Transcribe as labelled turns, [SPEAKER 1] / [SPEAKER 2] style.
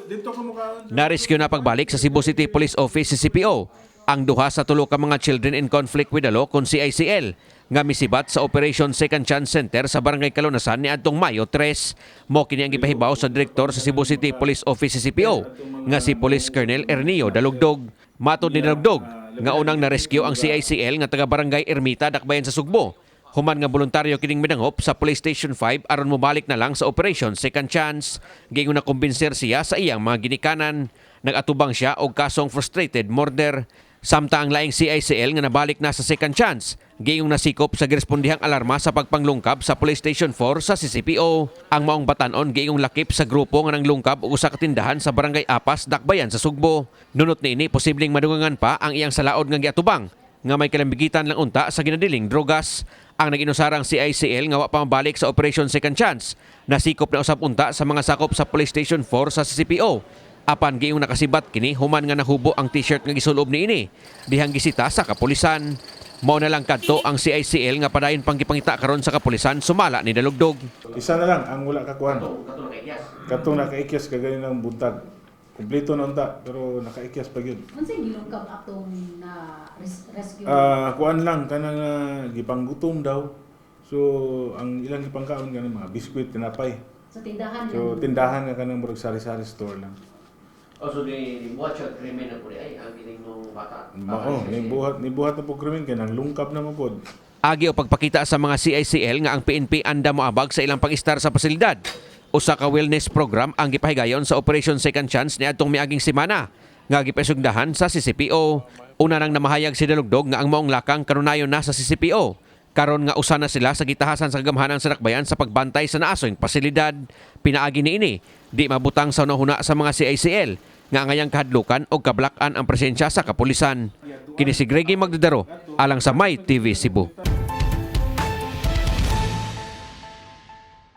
[SPEAKER 1] Dito ko mukha.
[SPEAKER 2] Na-rescue na pagbalik sa Cebu City Police Office, CCPO, ang duha sa tulo ka mga children in conflict with the law kon CICL nga misibat sa Operation Second Chance Center sa Barangay Kalunasan ni adtong Mayo 3. Mao kini ang gipahibaw sa direktor sa Cebu City Police Office, CCPO, nga si Police Colonel Ernio Dalugdog. Matod ni Dalugdog, nga unang na-rescue ang CICL nga taga Barangay Ermita, Dakbayan sa Sugbo, human nga voluntaryo kining midangop sa Police Station 5 aron mobalik na lang sa Operation Second Chance. Giingon na kumbinser siya sa iyang mga ginikanan. Nag-atubang siya og kasong frustrated murder. Samtang ang laing CICL nga nabalik na sa Second Chance, giingong nasikop sa girespondihang alarma sa pagpanglungkab sa Police Station 4 sa CCPO. Ang maong batanon giingong lakip sa grupo nga nanglungkab og usa ka tindahan sa Barangay Apas, Dakbayan sa Sugbo. Nunot niini, posibleng madungangan pa ang iyang salaod nga giatubang nga may kalambigitan lang unta sa ginadiling drogas. Ang nag-inusarang CICL nga wa pa mabalik sa Operation Second Chance, nasikop na usab unta sa mga sakop sa Police Station 4 sa CCPO. Apan giingong nakasibat kini human nga nahubo ang t-shirt nga gisulob niini dihang gisita sa kapulisan. Mao na lang kadto ang CICL nga padayon pang gipangita karon sa kapulisan, sumala ni Dalugdog.
[SPEAKER 1] Isa na lang ang wala kakuan. Katong nakaikyas kaganinang buntag. Kompleto na unta pero nakaikyas pa gyud.
[SPEAKER 3] Unsay gilungkab atong na rescue?
[SPEAKER 1] Ah, kuan lang kanang gipanggutom daw. So ang ilang gipangkaon kanang mga biskwit, tinapay.
[SPEAKER 3] Sa tindahan
[SPEAKER 1] So
[SPEAKER 3] lang.
[SPEAKER 1] Tindahan nga kanang murag sari-sari store lang.
[SPEAKER 4] Oh, so di buhat siya krimen na po di ay ang kining mong bata.
[SPEAKER 1] Mao, ni buhat na po krimen kay nang lungkab na mo pod.
[SPEAKER 2] Agi o pagpakita sa mga CICL nga ang PNP andam moabag sa ilang pag-istar sa pasilidad. Usa ka wellness program ang gipahigayon sa Operation Second Chance niadtong miaging semana nga gipaisugdahan sa CCPO. Una nang namahayag si Dalugdog nga ang maong lakang kanunayon na sa CCPO, karon nga usa na sila sa gitahasan sa kagamhanan sa Dakbayan sa pagbantay sa naasoing pasilidad. Pinaagi niini, di mabutang sa hunahuna sa mga CICL nga angayang kahadlukan o kablak-an ang presensya sa kapulisan. Kini si Greggy Magdadaro alang sa My TV Cebu.